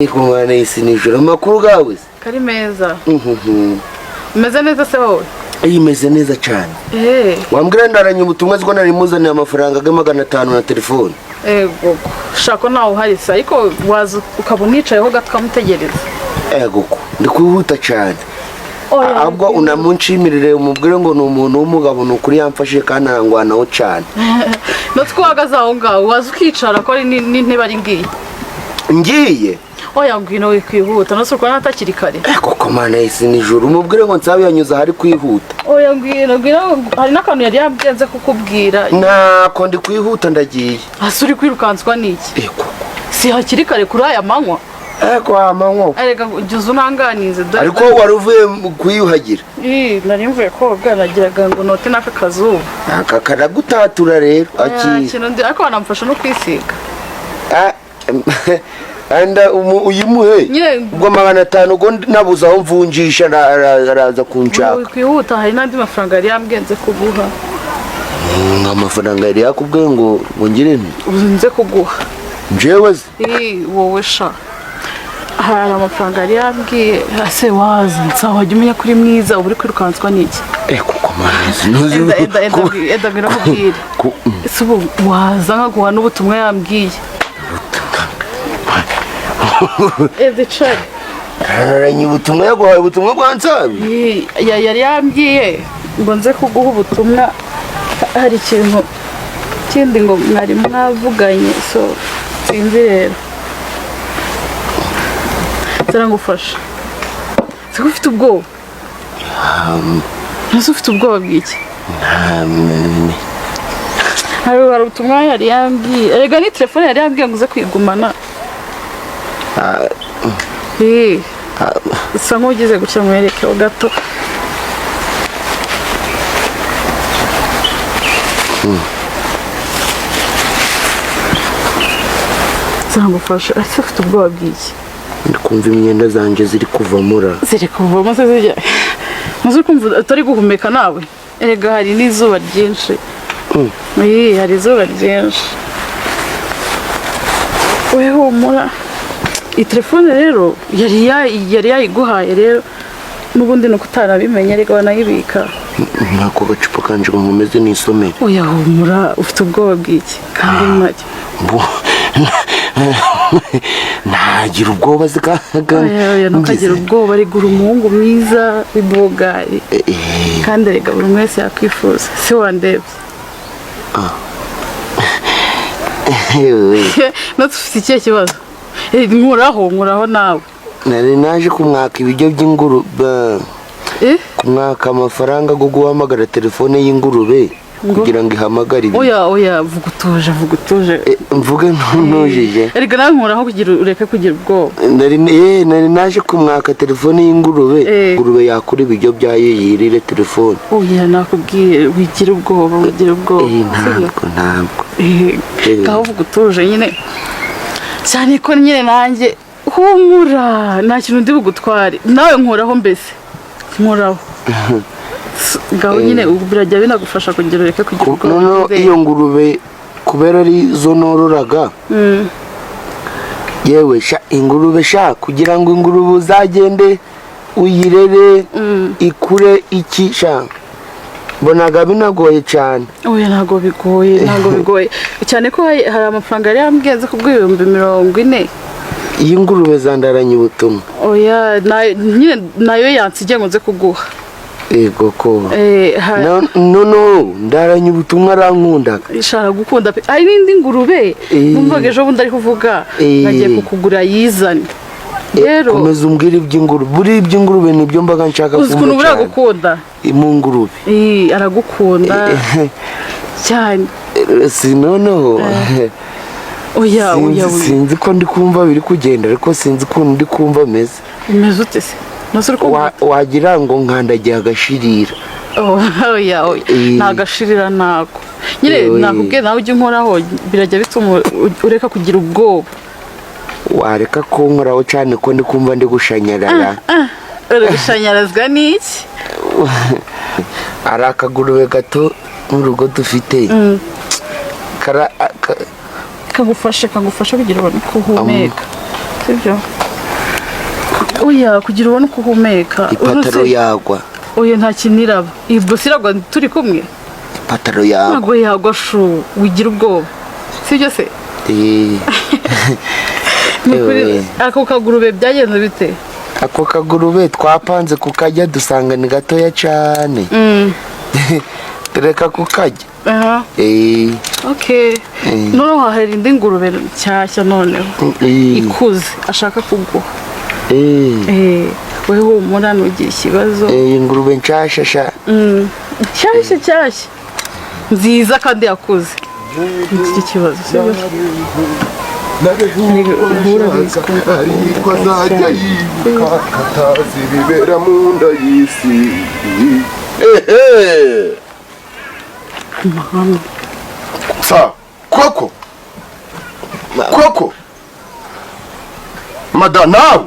Kumwana y'isi nijoro, amakuru gawe se? Kari meza. Umeze neza se wowe? Imeze neza cyane. Wambwira ndaranye ubutumwa ziko nari muzaniye amafaranga ga 500 na telefone. Ego, shako ntawe uhari se, ariko waza ukaba unicayeho gato ukamutegereza. Ego ko ndi kwihuta cyane. Oya, ahubwo unamunshimirire, umubwire ngo ni umuntu w'umugabo, ni ukuri yamfashije kandi arangwanaho cyane. Natwe uhagaze aho ngaho, waza ukicara ko ari n'intebe ari ngiyi. Ngiye. Oya, ngwino wikwihuta, nose urabona atakiri kare. Ego ko mana y'isi nijoro, umubwire ngo nsabe yanyuze ahari kwihuta. Oya, ngwino ngwino, hari n'akantu yari yabwenze kukubwira. Ntako ndi kwihuta, ndagiye. Hasi uri kwirukanswa n'iki? Ego. Si hakiri kare kuri aya manywa? Ego amanywa. Erega jya uza unanganize dore. Ariko wari uvuye mu kwiyuhagira? Ih, nari mvuye koga, nagiraga ngo note n'aka kazuba. Aka karagutatura rero. Oya, akira. kintu ariko wanamfasha no kwisiga. Ah, anda uyimuhe. Nyine. Ubwo 500 ubwo nabuze aho mvunjisha, araza kunshaka. Wikwihuta, hari n'andi mafaranga yari yambwenze kuguha. Amafaranga yari yakubwiye ngo ngire nti? Nze kuguha. Njyewe se? Ih, wowe sha, hari amafaranga yari yambwiye ese waza nsa wajya umenya ko uri mwiza, uba uri kwirukanswa n'iki? Kuko mana. Enda enda enda enda ngwino nkubwire. Ese ubu waza nkaguha n'ubutumwa yambwiye? Enda icare. Araranye ubutumwa, yaguhaye ubutumwa bwa Nsabi? Ih, yari yambwiye ngo nze kuguha ubutumwa, hari ikintu kindi ngo mwari mwavuganye, so sinzi rero, zirangufasha. Siko ufite ubwoba? Ese ufite ubwoba bw'iki? Hari ubutumwa yari yambwiye, erega ni telefone yari yambwiye ngo uze kwigumana. Eh, usa nk'ugize gutya, mwerekeho gato. Zangufasha. Ese ufite ubwoba bw'iki? Ndi kumva imyenda zanjye ziri kuvamo ra. Ziri kuvamo se zijya muzi kumva utari guhumeka nawe? Erega hari n'izuba ryinshi. Ii, hari izuba ryinshi. We humura, iyi telefone rero yari yayiguhaye rero, n'ubundi ni uko utarabimenye, ariko banayibika. Nk'ako gacupa kanje ngo nkomeze nisomere. Oya, humura, ufite ubwoba bw'iki kandi make? Ntagira ubwoba zikaga. Oya oya, ntukagira ubwoba, rigura umuhungu mwiza w'ibogari, kandi erega buri umwe wese yakwifuza, si wandebye? Natwe ufite ikihe kibazo? Nkuraho, nkuraho nawe. Nari naje kumwaka ibiryo by'ingurube. Kumwaka amafaranga yo guhamagara telefone y'ingurube kugira ngo ihamagare ibiryo. Oya oya, vuga utuje, vuga utuje. Mvuge ntujije. Erega nawe nkuraho kugira ureke kugira ubwoba. Nari naje kumwaka telefone y'ingurube. Ingurube yakura ibiryo byayo yirire telefone. Oya, nakubwiye wigira ubwoba, wigira ubwoba. Ntabwo ntabwo. Ngaho vuga utuje nyine, cyane ko nyine nanjye, humura, nta kintu ndi bugutware nawe. Nkuraho mbese, nkuraho. Ngaho nyine ubu birajya binagufasha kugira ureke kugira ubwoba. Noneho iyo ngurube kubera ari zo nororaga, yewe sha, ingurube sha, kugira ngo ingurube uzagende uyirere ikure iki sha, mbonaga binagoye cyane. Oya, ntabwo bigoye, ntabwo bigoye cyane ko hari amafaranga yari yambwiye kubwo 40,000. Iyi ngurube zandaranye ubutumwa. Oya, nyine nayo yansigiye ngo nze kuguha. Yego ko. Eh, No no, ndaranye ubutumwa, arankundaga. Ishaka gukunda pe. Hari n'indi ngurube numvaga ejo bundi ari kuvuga, nagiye kukugura yizane rero. Komeza umbwire iby'ingurube, buriya iby'ingurube nibyo mbaga nshaka Uzi ukuntu kumva buriya cyane. agukunda. Mu ngurube. Aragukunda cyane. Si noneho. Oya oya. Sinzi, sinzi ko ndi kumva biri kugenda, ariko sinzi ukuntu ndi kumva ameze. Umeze ute se? Nase uri kumva? Wagira ngo nkandagiye agashirira. Oh, oya oya, ntagashirira ntago nyine. Nakubwiye nawe ujya unkoraho, birajya bituma ureka kugira ubwoba. Wareka kunkoraho cyane ko ndi kumva ndi gushanyarara. Uri gushanyarazwa n'iki? Hari akagurube gato mu rugo dufite. Kagufashe, kagufashe kugira ubone uko uhumeka, sibyo? Oya, kugira ubone uko uhumeka. Ipataro yagwa. Oya, nta kintu iraba. Iyi bosi iragwa turi kumwe. Ipataro yagwa. Ntabwo yagwa shu, wigira ubwoba, sibyo se? Eh. Ni ukuri. Ewe. Ako kagurube byagenze bite? Ako kagurube twapanze kukajya, dusanga ni gatoya cyane, tureka kukajya. Aha. Eh. Okay, noneho hahera indi ngurube nshyashya noneho ikuze ashaka kuguha. Eh, wewe humura, ntugire ikibazo. Eh, ingurube nshasha sha. Nshyashya nshyashya nziza kandi yakuze, ntugire ikibazo, sibyo? Ariko azajya yibuka katazi ibibera mu nda y'isi. Ehe, sa koko koko mada, nawe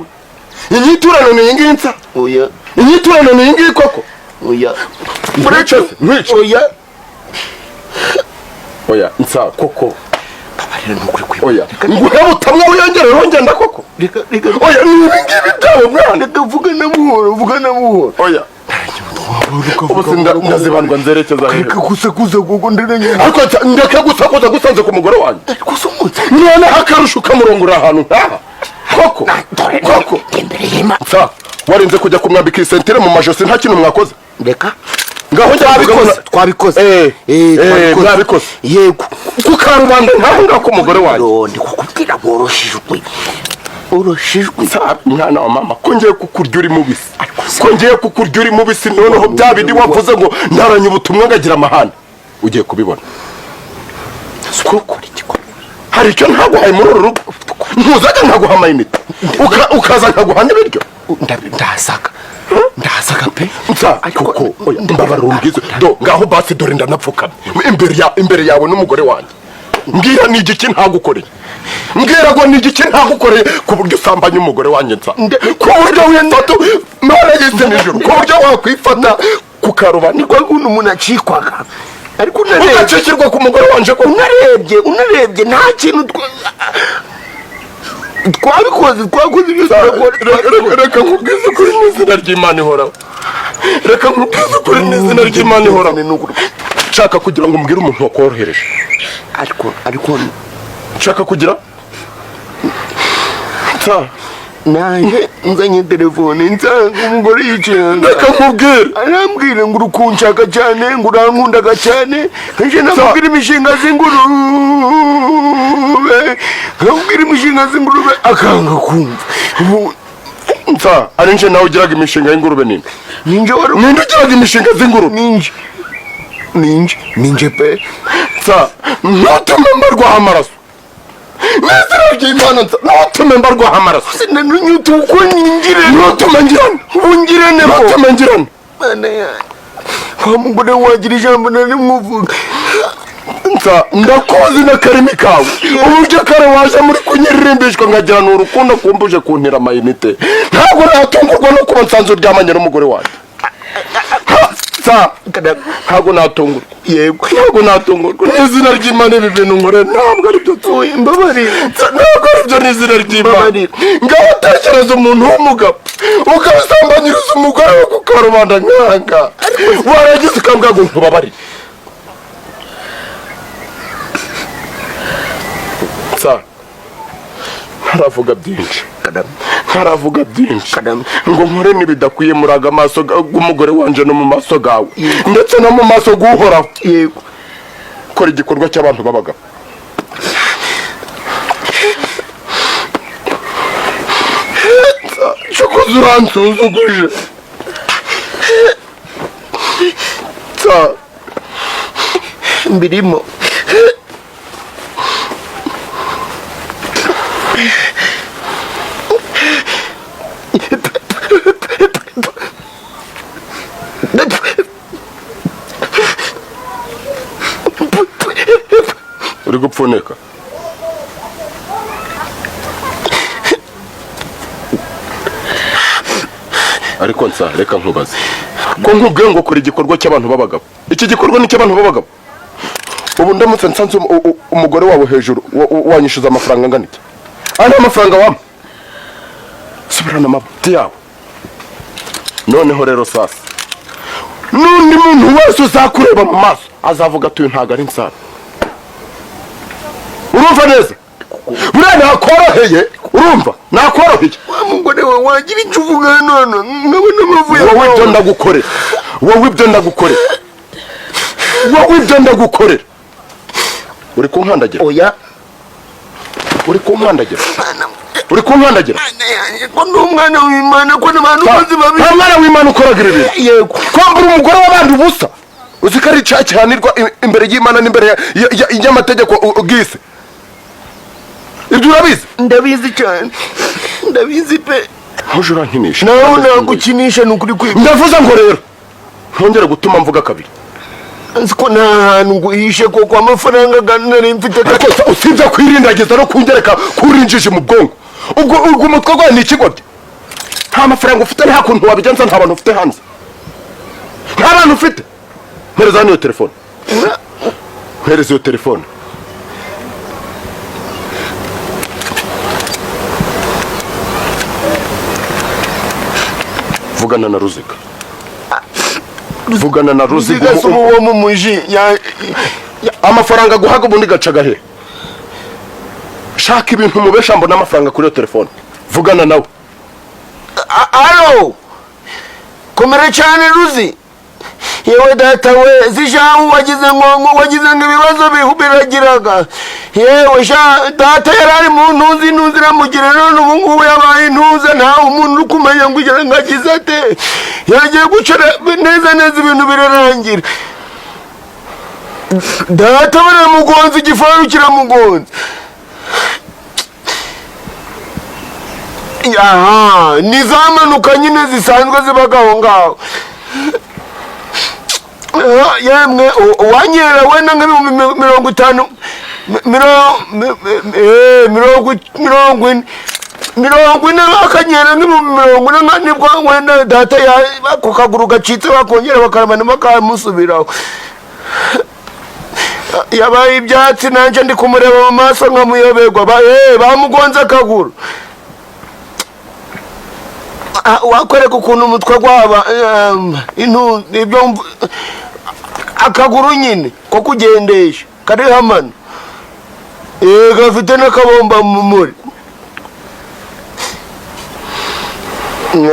inyiturano ni iyi ngiyi nsa? Oya. Inyiturano ni iyi ngiyi koko? Oya. Nkwice se? Nkwice? Oya. Oya nsa koko. Babarira, ni ukuri kwiba. Oya, nguhe butamwa wiyongere wongenda koko. Reka, reka. Oya, ni ibi ngibi byabo mwana. Reka, vuga na buhoro, vuga na buhoro. Oya, ubu se ndazibandwa nzerekeza hehe? Reka gusakuza kuko ndaranye. Ariko ndeke gusakuza gusanze ku mugore wanjye? Gusa umunsi. Noneho akarusho ukamurongora ahantu nkaha koko koko. Imbere y'Imana. Nsa, warinze kujya kumwambika isentire mu majosi, nta kintu mwakoze. Reka. Ngaho njya. Twabikoze, twabikoze. Eh, Eh, eh, twabikoze. Mwabikoze. Yego. Ku karubanda nkaho ngaho k'umugore wanjye. Yo, ndi kukubwira woroshijwe, woroshijwe. Nsa, mwana wa mama, ko ngiye kukurya uri mubisi, ko ngiye kukurya uri mubisi, noneho bya bindi wavuze ngo ntaranye ubutumwa ngagira amahane, ugiye kubibona koko. Hari icyo ntaguhaye muri uru rugo? Ntuzaga nkaguha amayinite, ukaza nkaguha n'ibiryo? Ndasaga, ndasaga pe. Nsa Ariko koko, oya, mbabarira umbwize do ngaho basi, dore ndanapfukamye imbere yawe n'umugore wanjye. Mbwira, ni igiki ntagukoreye? Mbwira ngo ni igiki ntagukoreye ku buryo usambanya umugore wanjye, nsa, ku buryo wifata, Mana y'isi n'ijuru, ku buryo wakwifata ku karubanda? Ni kwa kuntu umuntu acikwaga, ariko unarebye Ugacikirwa ku mugore wanje ko? Unarebye nta kintu twabikoze, twakoze ibyo turakora. Reka nkubwize ukuri n'izina ry'Imana ihoraho, reka nkubwize ukuri n'izina ry'Imana ihoraho, nshaka kugira ngo umbwire umuntu wakorohereje. Ariko Nshaka kugira nsa naje nzanye telefone, nsanga umugore yicaye hanze. Reka nkubwire. Arambwira ngo urukunshaka cyane, ngo urankundaga cyane. Nje namubwira imishinga z'ingurube, nkamubwira imishinga z'ingurube, akanga kumva. Ubu Nsa, ari nje nawe ugiraga imishinga y'ingurube nini? Ninje wari. Ninde ugiraga imishinga z'ingurube? Ninje, ninje, ninje pe. Nsa, ntutume mbarwaho amaraso n'izina ry'Imana. Nsa, ntutume mbarwaho amaraso. Sinanunyuta uko ningire. Ntutume ngirane. Ungirane ko. Ntutume ngirane. Mana yanjye, wa mugore wagira ijambo na rimwe uvuga. Nsa, ndakozi n'akarimi kawe, uburyo kare waje muri kunyiririmbishwa nkagira ni urukundo kumbuje kuntira amayinite. Ntabwo natungurwa no kuba nsanze uryamanye n'umugore wanjye. Ha, nsa, ntabwo natungurwa. Yego. Ntabwo natungurwa n'izina ry'Imana. Ibi bintu nkore ntabwo ari byo. Oya, mbabarira. Ntabwo ari byo n'izina ry'Imana. Mbabarira. Ngaho tekereza umuntu w'umugabo ukabisambanyiriza umugore we ku karubanda nkanga, warangiza ukambwira ngo ntubabarire. Nsa, ntaravuga byinshi, ntaravuga byinshi Kadame. ngo nkore n'ibidakwiye muri aga maso g'umugore wanje no mu maso gawe, ndetse no mu maso g'Uhoraho. Yego. Kora igikorwa cy'abantu b'abagabo. Cyokoze uransuzuguje, nsa. Mbirimo. Uri gupfunika. Ariko nsa, reka nkubaze, ko nkubwiye ngo kora igikorwa cy'abantu b'abagabo, iki gikorwa ni icy'abantu b'abagabo? Ubu ndamutse nsanze umugore wawe hejuru, wanyishyuza amafaranga angana iki? Aya ni amafaranga wampa? Si Subirana amabuti yawe. Noneho rero sasa, n'undi muntu wese uzakureba mu maso azavuga ati: "Uyu ntabwo ari nsabi." Urumva neza? Buriya nakoroheye, urumva nakoroheye. Wa mugore we, wagira icyo uvuga none nkabona amavuye. Wowe ibyo ndagukorera, wowe ibyo ndagukorera, wowe ibyo ndagukorera. Uri kunkandagira? Oya. Uri kunkandagira? Uri kunkandagira? Mana yanjye, ko ndi umwana w'Imana, ko n'abantu bose babi. Nta mwana w'Imana ukoraga ibi bintu. Yego. Kwambura umugore w'abandi ubusa, uzi ko ari icyaha gihanirwa imbere y'Imana n'imbere y'amategeko bwise? Ibyo urabizi? Ndabizi cyane, ndabizi pe. Ntuje urankinisha. Nawe nagukinisha, ni ukuri kwiga. Ndavuze ngo rero ntongere gutuma mvuga kabiri. Nzi ko nta hantu nguhishe koko amafaranga nari mfite. Ariko usibye kwirindagiza no kungereka kurinjije mu bwonko, ubwo umutwe wawe ni ikigoryi. Nta mafaranga ufite, nta kuntu wabigenza, nta bantu ufite hanze, nta bantu ufite. Mpereza hano iyo telefone, mpereza iyo telefone. Vugana na Ruziga, vugana na Ruziga. Ruziga si uwo mu muji Amafaranga guhaga ubundi gaca gahe? Shaka ibintu mubesha mbona amafaranga kuri iyo telefone. Vugana nawe. Alo, komera cyane Ruzi. Yewe data we, zishahu wagize ngo ibibazo biragiraga. Yewe sha data, yari ari mu ntuzi, intuzi iramugira. None ubu ngubu yabaye intuza, ntawe umuntu uri kumenya ngo ugira ngo agize ate. Yagiye gucora neza neza, ibintu birarangira. Data baramugonze, igifaru kiramugonze. Aha ni za mpanuka nyine zisanzwe zibaga aho ngaho. Ah, yemwe uwanyera wenda nk'ibihumbi 50, 40, 40, bakanyera nk'ibihumbi 40 nibwo wenda data ako kaguru gacitse bakongera bakaramana bakamusubiraho. Yabaye ibyatsi, nanjye ndi kumureba mu maso nkamuyoberwa. Bamugonze akaguru. Ah, wakwereka ukuntu umutwe gwaba ibyo akaguru nyine ko kugendesha kariho amano. Gafite n'akabomba mu muri.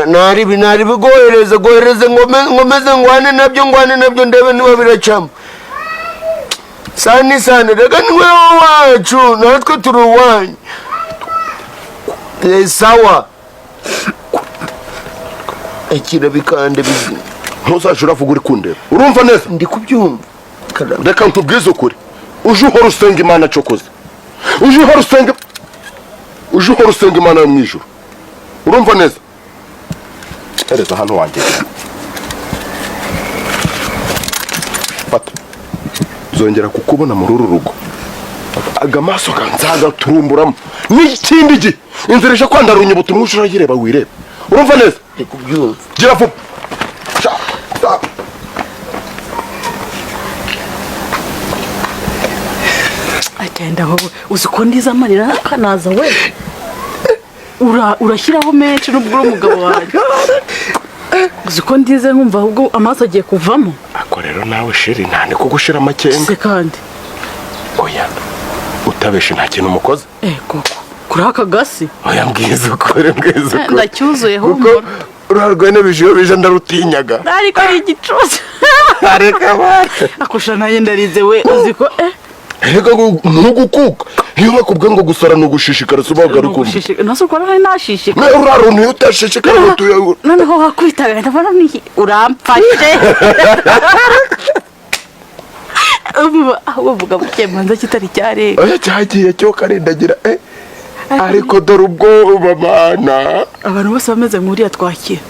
Nari bigohereze gohereze, ngomeze ngwane nabyo ndebe niba biracamo. Sani sani, reka niwe wacu, natwe turi uwanyu. Sawa, akira bikande bizima. Ntuzaje uravuga uri kundeba, urumva neza? Ndi kubyumva. Karame. Reka nkubwize ukuri, uje uhora usenga Imana cokoze, uje uhora usenga, uje uhora usenga Imana yo mu ijuru, urumva neza? Hereza hano wanjye, fata. Zongera kukubona muri uru rugo, aga maso nzagaturumburamo n'ikindi gihe. Inzira ije kwandarunya ubutumwa, uje urayireba wireba, urumva neza? Ndi kubyumva. Gira vuba. Sha, sha. Agenda wowe, uzi ko ndiza amarira akanaza we. Urashyiraho menshi nubwo uri umugabo wanjye. Uzi ko ndize nkumva ahubwo amaso agiye kuvamo. Ako rero nawe chérie, nta ni kugushira amakenga. Se kandi. Oya, utabeshe nta kintu umukoze. Eh koko, kuri aka gasi. Oya, mbwiza ukuri, mbwiza ukuri. Ndacyuzuye. Kuko Humura. uriya rwene bije bije ndarutinyaga. Ariko ari igicucu. Areka bana. Akusha nanjye ndarize we, uzi ko Erega ntugukuka iyo bakubwiye ngo gusara ni ugushishikara, si ubaga ari kumva. Nase uko nari nashishikara. Nawe uriya runtu iyo utashishikara utuye. Noneho wakubitaga ndabona ni uramfashe. Ahubwo vuga buke manza kitari cyarenga. Oya, cyagiye cyo karindagira ariko dore ubwoba mana. Abantu bose bameze nk'uriya twakira.